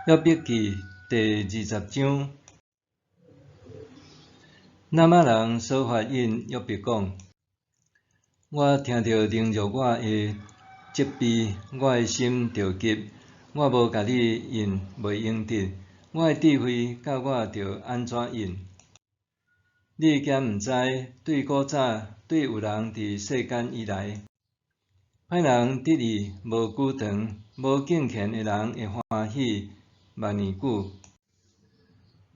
約伯記第20章，拿瑪人瑣法應約伯講：我聽著凌辱我的責備，我的心著急。我無共你應袂用得，我的智慧教我著按怎應？你敢毋知？對古早，對有人佇世間以來，歹人得意無久長，無敬虔的人會歡喜萬年久。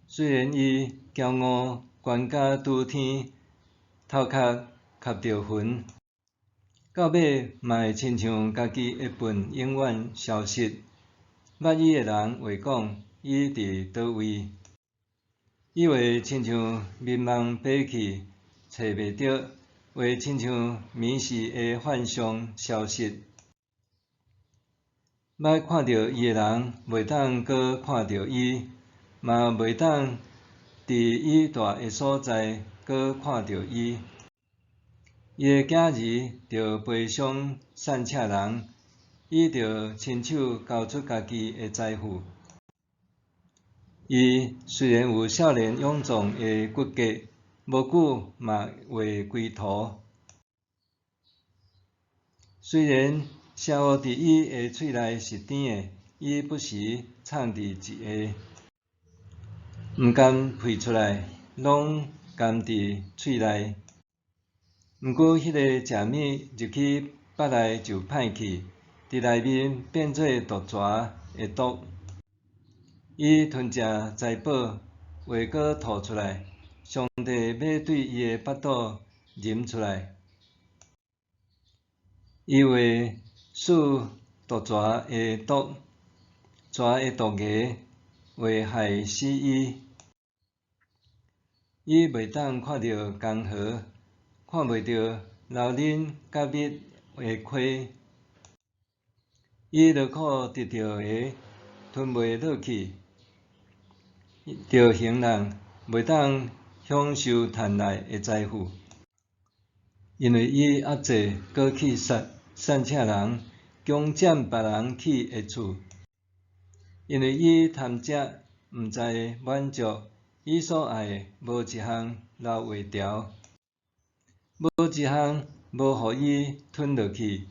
雖然伊驕傲懸甲拄天，頭殼磕著雲，到尾嘛會親像家己的糞永遠消失。捌伊的人會講，伊佇佗位？伊會親像眠夢飛去，揣袂著；會親像暝時的幻象消失。捌看著伊的人，袂當閣看著伊，嘛袂當佇伊蹛的所在閣看著伊。伊的囝兒著悲傷散赤人，伊著親手交出家己的財富。伊雖然有少年勇壯的骨骼，無久嘛會歸土。雖然邪惡佇伊的喙內是甜的，伊不時藏佇一下，毋甘噴出來，攏含佇喙內。毋過彼个食物入去腹內就歹去，佇內面變做毒蛇的毒。伊吞食財寶，會閣吐出來。上帝欲對伊的腹肚淋出來。伊會使毒蛇的毒，蛇的毒牙會害死伊。伊袂當看著江河，看袂著流奶佮蜜的溪。伊勞苦得著的，吞袂落去，著行浪，袂當享受趁來的財富。因為伊壓制閣去殺散赤人，強佔別人起的厝。因為伊貪食，毋知滿足，伊所愛的無一項留袂牢，無一項無予伊吞落去，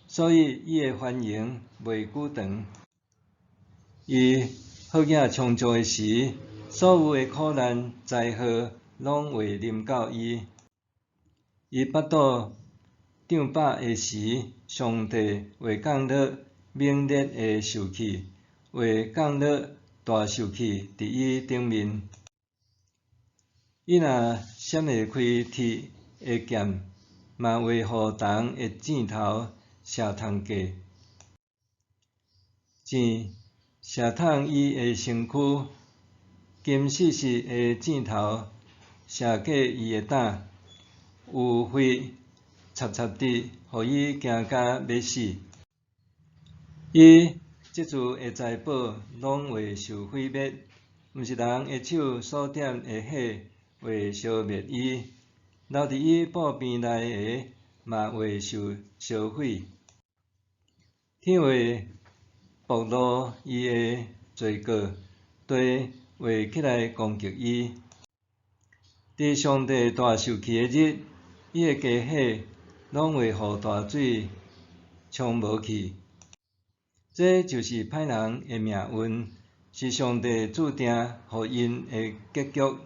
所以伊的繁榮袂久長。伊好額充足的時，所有的苦難災禍攏會臨到伊。伊腹肚脹飽的時，上帝會降落猛烈的受氣，會降落大受氣佇伊頂面。伊若閃會開鐵的劍，嘛會予銅的箭頭射迵過。箭射迵伊的身軀，金絲絲的箭頭射過伊的膽，有血插插滴，予伊驚甲欲死。伊積聚的財寶攏會受毀滅，毋是人的手所點的火會燒滅伊，留佇伊布邊內的嘛會受燒毀。天會暴露伊的罪過，地會起來攻擊伊。佇上帝大受氣的日，伊的家火攏會予大水沖無去。這就是歹人的命運，是上帝註定予𪜶的結局。